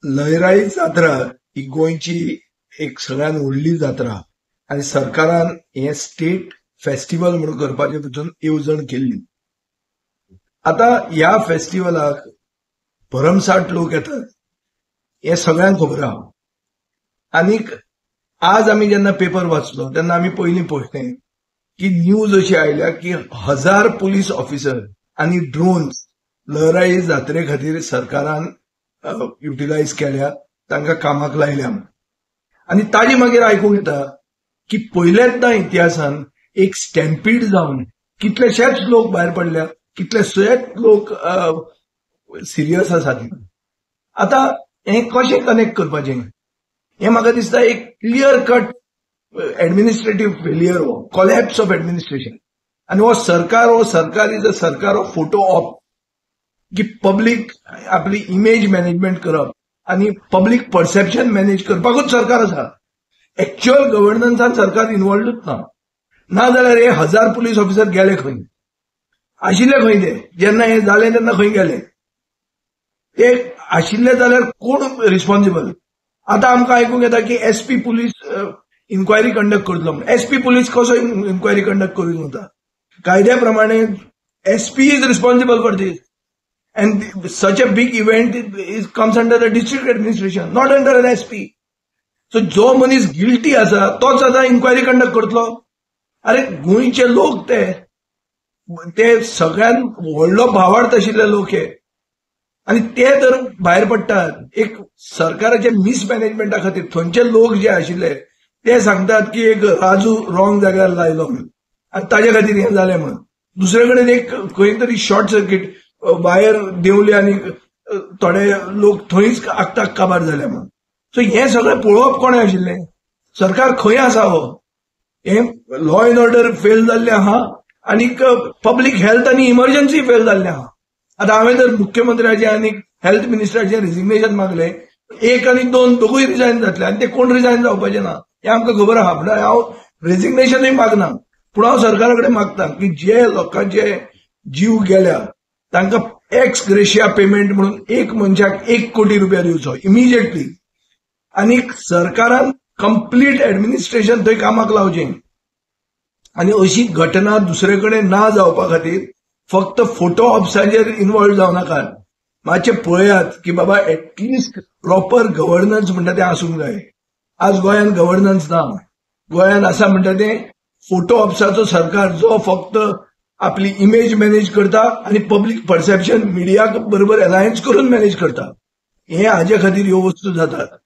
लयराई जात्रा ही गोंयची एक सगळ्यात व्हडली जात्रा आनी सरकारान हे स्टेट फेस्टिवल म्हणून करपाचे पसून येवजण केल्ली. आता ह्या फेस्टिवलाक भरमसाठ लोक येतात हे सगळ्यांक खबर आहा. आनीक आज आमी जेन्ना पेपर वाचलो तेन्ना आमी पयलीं पळयलें की न्यूज अशी आयल्या की 1000 पुलीस ऑफिसर आनी ड्रोन्स लयराई जात्रे खातीर सरकारान युटिलायज केल्या, तांकां कामाक लायल्या. आनी ताजे मागीर आयकूंक येता की पयल्याच इतिहासान एक स्टॅम्पीड जावन कितलेशेच लोक भायर पडल्या, कितलेशेच लोक सिरियस आसात. आतां हें कशें कनेक्ट करपाचें हें म्हाका दिसता एक क्लियर कट एडमिनिस्ट्रेटीव फेलियर, हो कॉलॅप्स ऑफ एडमिनिस्ट्रेशन. आनी हो सरकार is a सरकार ऑफ फोटो ऑप, की पब्लीक आपली इमेज मॅनेजमेंट करप आनी पब्लीक परसेप्शन मॅनेज करपाकूच सरकार आसा. एक्च्युअल गव्हर्नन्सान सरकार इन्वॉल्वूच ना. ना जाल्यार हे 1000 पुलीस ऑफिसर गेले खंय, आशिल्ले खंय ते जेन्ना हे जालें तेन्ना खंय गेले ते आशिल्ले जाल्यार कोण रिस्पॉन्सिबल? आतां आमकां आयकूंक येता की एसपी पुलीस इन्क्वायरी कंडक्ट करतलो म्हणून. एसपी पुलीस कसो इन्क्वायरी कंडक्ट करूंक वता? कायद्या प्रमाणे SP is responsible for this and such a big event is comes under the district administration, not under an SP. So जो मनीस गिल्टी आसा तोच आतां इन्क्वायरी कंडक्ट करतलो. अरे गोंयचे लोक ते सगळ्यात व्हडलो भावार्थ आशिल्ले लोक हे, आनी ते तर भायर पडटात. एक सरकाराच्या मिसमॅनेजमेंटा खातीर थंयचे लोक जे आशिल्ले ते सांगतात की एक राजू रॉंग जाग्यार लायलो म्हणून आनी ताजे खातीर हें जालें म्हणून. दुसरे कडेन एक खंय तरी शॉर्ट सर्कीट वायर देंवली आनी थोडे लोक थंयच आकताक काबार जाले म्हणून. सो हें सगळें पळोवप कोणें आशिल्लें? सरकार खंय आसा? हो हें लॉ एंड ऑर्डर फेल जाल्लें आहा आनीक पब्लीक हेल्थ आनी इमर्जन्सी फेल जाल्लें आहा. आतां हांवें जर मुख्यमंत्र्याचें आनी हेल्थ मिनिस्टराचें रेजिग्नेशन मागलें, 1 आनी 2 दोगूय रिजायन जातले आनी ते कोण रिजायन जावपाचे ना हें आमकां खबर आहा. म्हणल्यार हांव रेजिग्नेशनूय मागना, पूण हांव सरकारा कडेन मागता की जे लोकांचे जीव गेल्या तांकां एक्स ग्रेशिया पेमेंट म्हणून एक मनशाक 1 कोटी रुपया दिवचो इमिजिएटली. आनी सरकारान कंप्लीट एडमिनिस्ट्रेशन थंय कामाक लावचें आनी अशी घटना दुसरे कडेन ना जावपा खातीर फक्त फोटो ऑप्साचेर इन्वॉल्व जावं नाकात. मातशें पळयात की बाबा एटलिस्ट प्रॉपर गव्हर्नन्स म्हणटा तें आसूंक जाय. आज गोंयांत गव्हर्नन्स ना. गोंयांत आसा म्हणटा तें फोटो ऑप्साचो सरकार जो फक्त आपली इमेज मॅनेज करता आनी पब्लीक परसेप्शन मिडिया बरोबर अलायन्स करून मॅनेज करता. हें हाजे खातीर ह्यो वस्तू जातात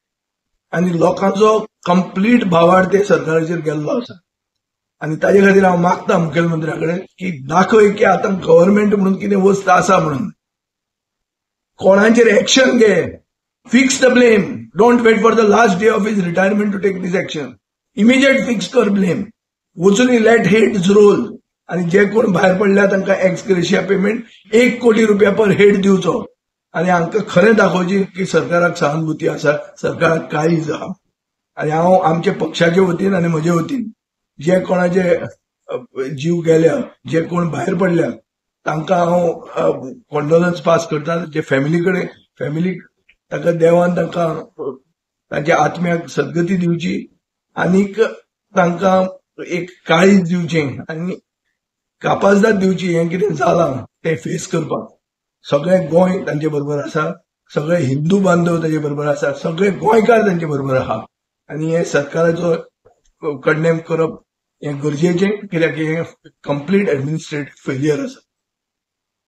आनी लोकांचो कंप्लीट भावार्थ ते सरकाराचेर गेल्लो आसा. आनी ताजे खातीर हांव मागता मुखेलमंत्र्या कडेन की दाखय की आतां गव्हर्मेंट म्हणून कितें वस्त आसा म्हणून. कोणाचेर एक्शन घे, fix the blame, don't wait for the last day of his retirement to take this action. Immediate fix कर ब्लेम, वचून लेट हेड्स रोल. आनी जे कोण भायर पडल्या तांकां एक्स ग्रेशिया पेमेंट 1 कोटी रुपया पर हेड दिवचो आनी हांकां खरें दाखोवचें की सरकाराक सहानुभूती आसा, सरकाराक काळीज आहा. आनी हांव आमच्या पक्षाचे वतीन आनी म्हजे वतीन जे कोणाचे जीव गेल्या, जे कोण भायर पडल्या तांकां हांव कॉन्डोलन्स पास करता. जे फॅमिली कडेन, फॅमिलीक ताका देवान तांकां तांच्या आत्म्याक सद्गती दिवची आनीक तांकां एक काळीज दिवचें आनी कापाजदाद दिवची. हें कितें जालां तें फेस करपाक सगळें गोंय तांचे बरोबर आसा, सगळे हिंदू बांधव ताजे बरोबर आसा, सगळे गोंयकार तांचे बरोबर आहा. आनी हें सरकाराचो कंडेम करप हें गरजेचें, कित्याक हें कंप्लीट एडमिनिस्ट्रेटीव फेलियर आसा.